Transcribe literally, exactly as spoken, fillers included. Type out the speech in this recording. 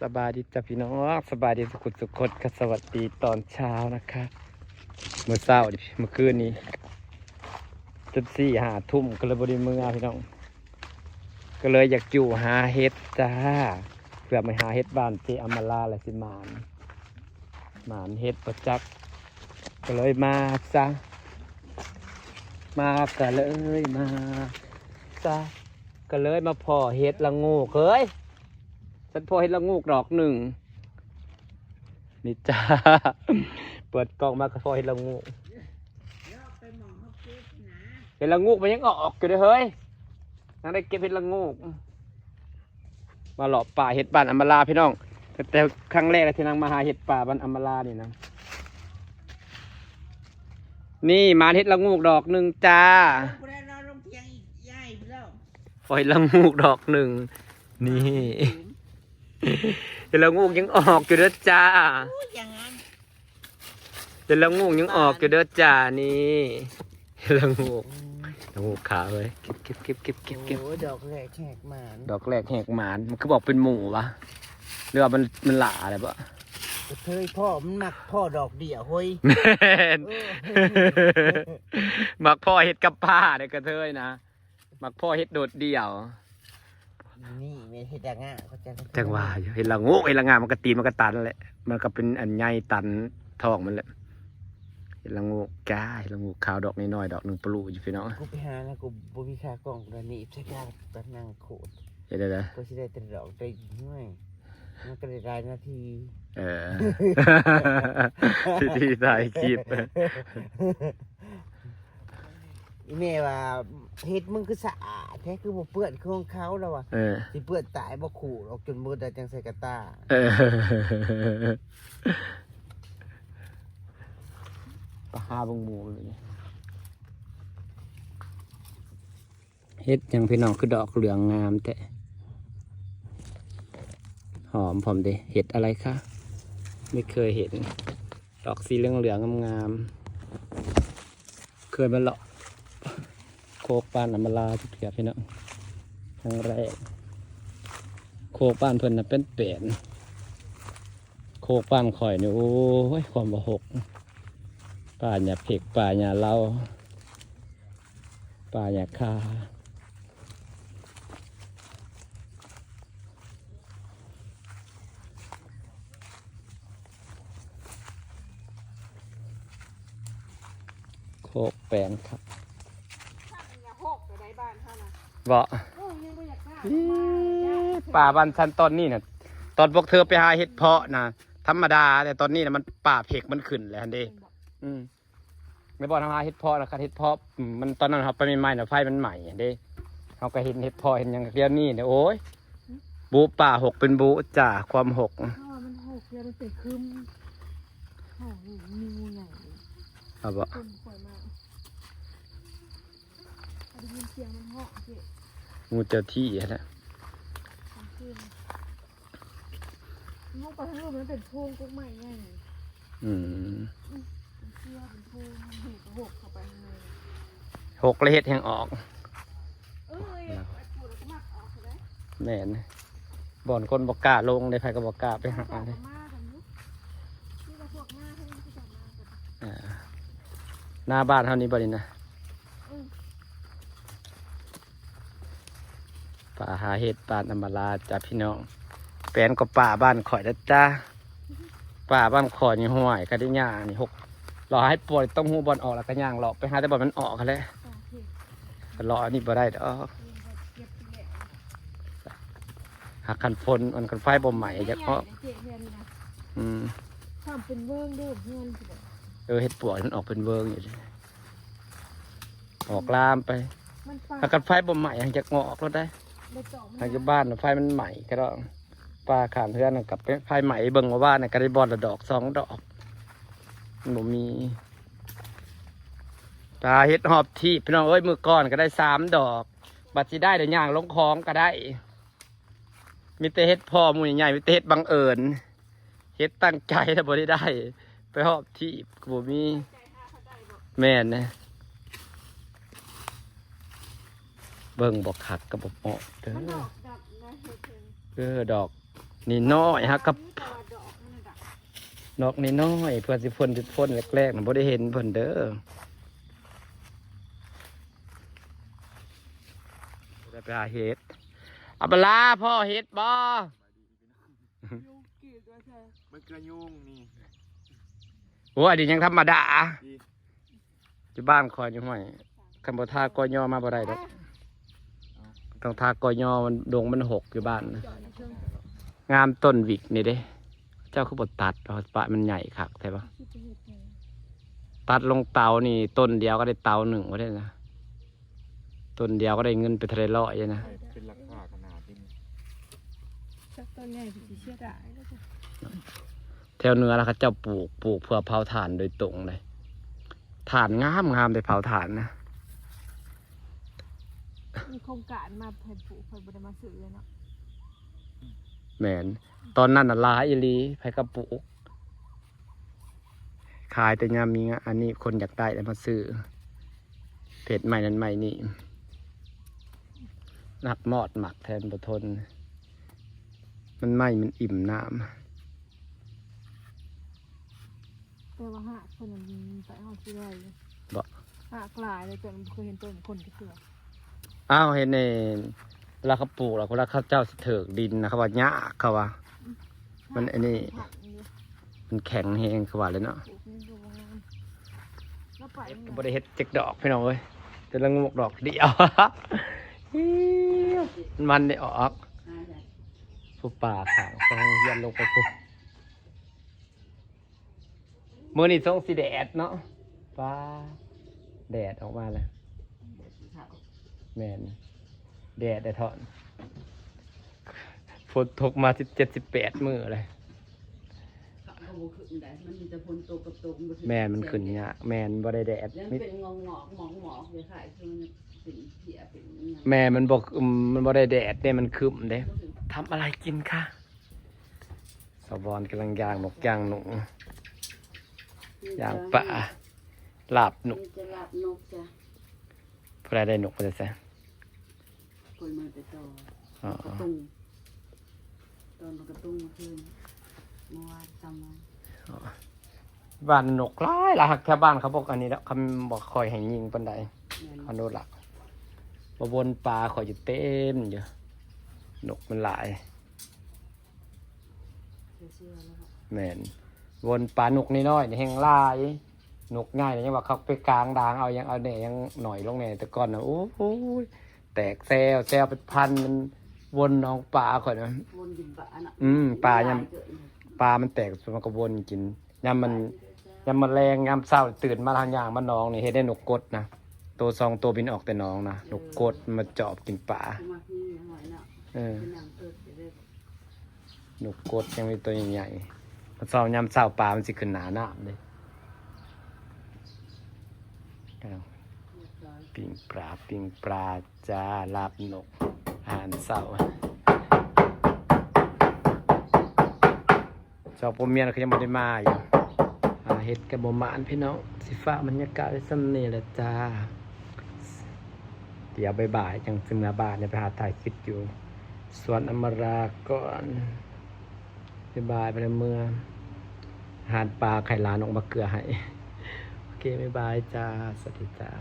สบายดีจ้ะพี่น้อง สบายดีสุขสุขคนค่ะ สวัสดีตอนเช้านะคะ เมื่อเช้านี่ เมื่อคืนนี้ จนสี่ห้าทุ่มก็เลยบ่ได้เมือพี่น้อง ก็เลยอยากอยู่หาเห็ดจ้า เพื่อไปหาเห็ดบ้านเจอำมาลาและสิหมาน หมานเห็ดประจัก ก็เลยมาซะ มาก็เลยมาซะ ก็เลยมาพ้อเห็ดละโงกเฮ้ย ฉันพ้อเห็ดละโงกดอกหนึ่ง นี่จ้า เปิดกล้องมาก็พ้อเห็ดละโงก เห็ดละโงกมันยังออกอยู่เด้อเฮ้ย นางได้เก็บเห็ดละโงก มาเลาะป่าเห็ดบ้านอำมาลาพี่น้อง แต่ครั้งแรกเลยที่นางมาหาเห็ดป่าบ้านอำมาลานี่นะ นี่มาเห็ดละโงกดอกหนึ่งจ้า บ่ได้นอนลงเตียงอีกยายแล้ว พ้อเห็ดละโงกดอกหนึ่ง นี่ เห็ดละโงกยังออกอยู่เด้อจ้า อู้อย่างนั้น เห็ดละโงกยังออกอยู่เด้อจ้านี่ เห็ดละโงก ละโงกขาวเว้ย เก็บเก็บเก็บเก็บเก็บเก็บ โอ้ย ดอกแรกแหกหมาน ดอกแรกแหกหมาน มันคือบอกเป็นหมู่วะ หรือว่ามันมันหล่าอะไรบ่ กระเทยพ้อมันมักพ้อดอกเดียวเฮ้ย แม่น เออ มักพ้อเห็ดกับป้าเนี่ยกระเทยนะ มักพ้อเห็ดโดดเดี่ยว นี่แม่นเห็ดละโงกเขาจะ จังว่าอยู่ เห็ดละโงก เห็ดละโงกมันก็ตีนมันก็ตันแหละ มันก็เป็นอันใหญ่ตันท้องมันแหละ เห็ดละโงกจ้า เห็ดละโงกขาวดอกน้อยๆ ดอกหนึ่งปลูกอยู่พี่น้อง กูไปหานะ กูบ่มีขากล้องกูเลย นี่ใช้กล้าตัดนั่งโคตร เห็นได้เลย กูสิได้แต่ดอกได้หน่วย มันก็ได้หลายนาที เออ ที่ที่ถ่ายคลิป อีแม่ว่า เห็ดมึงคือสะอาดแท้ คือบ่เปื้อนคือของเขา แล้วว่า เออ สิเปื้อนตายบ่ ขูดออกจนหมดแล้วจังใส่กระต่า เออ ไปหาเบิ่งหมู่เลย เห็ดหยังพี่น้อง คือดอกเหลืองงามแท้ หอมพร้อมเด้ เห็ดอะไรคะ ไม่เคยเห็น ดอกสีเหลืองๆ งามๆ เคยมาเลาะโคกบ้านอำมาลาจักเทื่อพี่น้อง ครั้งแรก โคกบ้านเพิ่นน่ะเป็นแปลน โคกบ้านข่อยนี่ โอ้ย ความบ่หก ป่าหญ้าเผก ป่าหญ้าเลา ป่าหญ้าคา โคกแปลนครับ อย่าหกไปได้บ้านเฮานะ บ่ โอ้ย ยังบ่อยากได้ อี๋ มา ป่าบ้านฉันตอนนี้น่ะ ตอนพวกเธอไปหาเห็ดเพาะนะ ธรรมดา แต่ตอนนี้น่ะมันป่าเผกมันขึ้นแล้วหั่นเด้ อืม ในบ่อนเฮาหาเห็ดเพาะนะ คันเห็ดเพาะ อืม มันตอนนั้นเฮาไปใหม่ๆน่ะ ไฟมันไหม้หั่นเด้ เฮาก็เห็นเห็ดเพาะเห็นหยัง เดี๋ยวนี้เนี่ย โอ้ย บุป่าหกเป็นบุจ้า ความหก เพราะว่ามันหกแล้วมันเป็นครึ้ม โอ้โห มีงูใหญ่ เอาบ่ คนคอยมา ได้ยินเสียงมันเฮาะเจ๊ งูเจ้าที่หั่นแหละ กลางคืน ลงไปทางนู้นมันเป็นโพรงกกไม้ใหญ่ อืม อืม เป็นเสื้อเป็นโพรง มันเห็นก็หกเข้าไปข้างใน หกแล้วเห็ดแฮงออก เอ้ย ไอ้ปูดก็มักออกเลย แม่น บ่อนคนบ่กล้าลงเลย ไผก็บ่กล้าไปหาเลย มากันอยู่ ที่ว่าพวกหน้าให้มันก็จะมากัน อ่า หน้าบ้านเฮานี่บ่นี่นะ อืม ป่าหาเห็ดบ้านอำมาลาจ้ะพี่น้อง แปลนก็ป่าบ้านข่อยนะจ้า ป่าบ้านข่อยนี่ห้วยกะได้ย่างนี่หก เลาะให้ปวดต้องหูบ่อนออกแล้วก็ย่างเลาะไปหาแต่บ่อนมันออกหั้นแหละ โอเค เลาะอันนี้บ่ได้ดอก เก็บไปแล้ว หากคันฝน อันคันไฟบ่ไหม้อยากออก เจ๊เพื่อนนี่นะ อืม ทำเป็นเวิ้งเด้อเพื่อนสิบอก เออ เห็ดปวกมันออกเป็นเวิ้งอยู่ดิ ออกลามไป มันป่า หากกันไฟบ่ไหม้ หากจะงอกแล้วได้ ใบตองมัน หากอยู่บ้านไฟมันไหม้ก็ได้ ป่าข้างเฮือนกับไฟไหม้เบิ่งว่าว่าน่ะก็ได้บ่อนละดอกสองดอก มันบ่มี ตาเห็ดหอบทีบพี่น้องเอ้ย มื้อก่อนก็ได้สามดอก บัดสิได้เดี๋ยวย่างลงคลองก็ได้ มีแต่เห็ดเพาะหมู่ใหญ่ มีแต่เห็ดบังเอิญ เฮ็ดตั้งใจแล้วบ่ได้ได้ ไปหอบทีบก็บ่มี แม่นนะ เบิ่งบ่คักก็บ่เหมาะเด้อ มันดอกดำนะเห็ดเพิ่น เออ ดอก นี่น้อยฮะกับดอกนี่น้อย เพื่อสิพ่นสิพ่นแรกๆนะบ่ได้เห็นเพิ่นเด้อได้ไปหาเห็ด อัปปะลาพ่อเห็ดบ่ มันกระยุงนี่ โอ้อันนี้ยังธรรมดา ดี อยู่บ้านคอยอยู่ห้วยคันบ่ทากอยอมาบ่ได้ดอกต้องทากอยอมันดงมันหกอยู่บ้านนะงามต้นวิกนี่เด้ เจ้าคือบ่ตัดเอาปะมันใหญ่คักแท้ปะตัดลงเตานี่ต้นเดียวก็ได้เตาหนึ่งว่าได้นะต้นเดียวก็ได้เงินไปเท่าไรร้อยนะ เป็นราคาขนาดนี้ สักต้นใหญ่สิเสียดายแล้วจ้ะ แถวเหนือแล้วเขาเจ้าปลูกปลูกเพื่อเผาถ่านโดยตรงเลยถ่านงามงามได้เผาถ่านนะ มีโครงการมาแผ่นปลูกเพิ่นบ่ได้มาซื้อเลยเนาะ แมนตอนนั้นน่ะหลายอีหลีไผก็ปลูก ขายแต่ยามมีงานอันนี้คนอยากได้แล้วมาซื้อเพจใหม่นั้นใหม่นี่นักมอดหมักแทนบ่ทน มันไหม้มันอิ่มน้ำ แต่ว่าหากเพิ่นมันไปเอาที่ไร บ่ หากหลายเลยแต่มันเคยเห็นต้นคนก็เถื่อ อ้าวเห็นในเวลาเขาปลูกแล้วเวลาเขาเจ้าสิเถิกดินนะเขาว่ายากเขาว่า มันอันนี้ ผักอยู่ มันแข็งแฮงเขาว่าเลยเนาะ ปลูกนี่ดูงามแล้วไป บ่ได้เฮ็ดจักดอกพี่น้องเอ้ยแต่ละงวกดอกเดียว มันได้ออกผู้ป่าขางของเฮียนลงไปปุ๊บมื้อนี้ทรงสีแดดเนาะป้าแดดออกมาแล้วแม่นแดดได้ถอนฝนตกมาสิบเจ็ดสิบแปดมื้อเลย เขาก็บ่ขึ้นได้ มันมีแต่ฝนตกกับตกบ่ถึง แม่นมันขึ้นยากแม่นบ่ได้แดด แล้ว มิ เป็นงอกงอกหมอกหมอกเลยค่ะคือมันเป็นเพียเป็นอิหยัง แม่มันบอกอืมมันบ่ได้แดดเด้มันครึ้มเด้ทำอะไรกินคะสาวบอนกำลังย่างนกย่างหนูย่างปลาลาบหนู มีแต่ลาบนกจ้ะ ผู้ใดได้หนูมาจะใส่ คอยมาแต่ต่อ อ๋อ กระตุงตอนมันกระตุงเมื่อคืนเมื่อวานจำไว้ บ้านนกหลายละหักแถวบ้านเขาบอกอันนี้แล้วเขาบอกคอยให้ยิงปานใด แม่น เขาดูละมาวนปลาคอยอยู่เต็มอยู่นกมันหลาย เชื่อแล้ว แม่นวนปลานกน้อยๆนี่แฮงหลายนกใหญ่นี่ยังว่าเขาไปกลางดางเอายังเอาแหน่ยังหน่อยลงแหน่แต่ก่อนนะโอ้ยแตกแซวแซวเป็นพันมันวนหนองปลาข่อยนะ วนกินปลาน่ะ อืมปลายัง เกิด ปลามันแตกมันก็วนกินยามมันยามมันแลงยามเช้าตื่นมาทางย่างมันหนองนี่เห็นได้นกกดนะตัวสองตัวบินออกแต่หนองนะนกกดมันมาจอบกินปลา มาที่หอยเนาะ เออ เป็นหนังเกิดจะได้ นกกดยังมีตัวใหญ่ๆมันเช้ายามเช้าปลามันสิขึ้นหนาน้ำเลยอ้าว เรียบร้อย ปิ้งปลาปิ้งปลาจ้าลาบนกอาหารเช้าสองผัวเมียเขายังบ่ได้มาอยู่หาเฮ็ดกับบ่หมานพี่น้องสิฟ้าบรรยากาศไว้ส่ำนี้แหละจ้า เดี๋ยวบ่ายๆจังสิเมือบ้านเดี๋ยวไปหาถ่ายคลิปอยู่สวนอมราก่อน บ๊ายบายไปแล้วเมืออาหารปลาไข่ลานออกมาเกลือให้ โอเค บ๊ายบายจ้า สวัสดีจ้า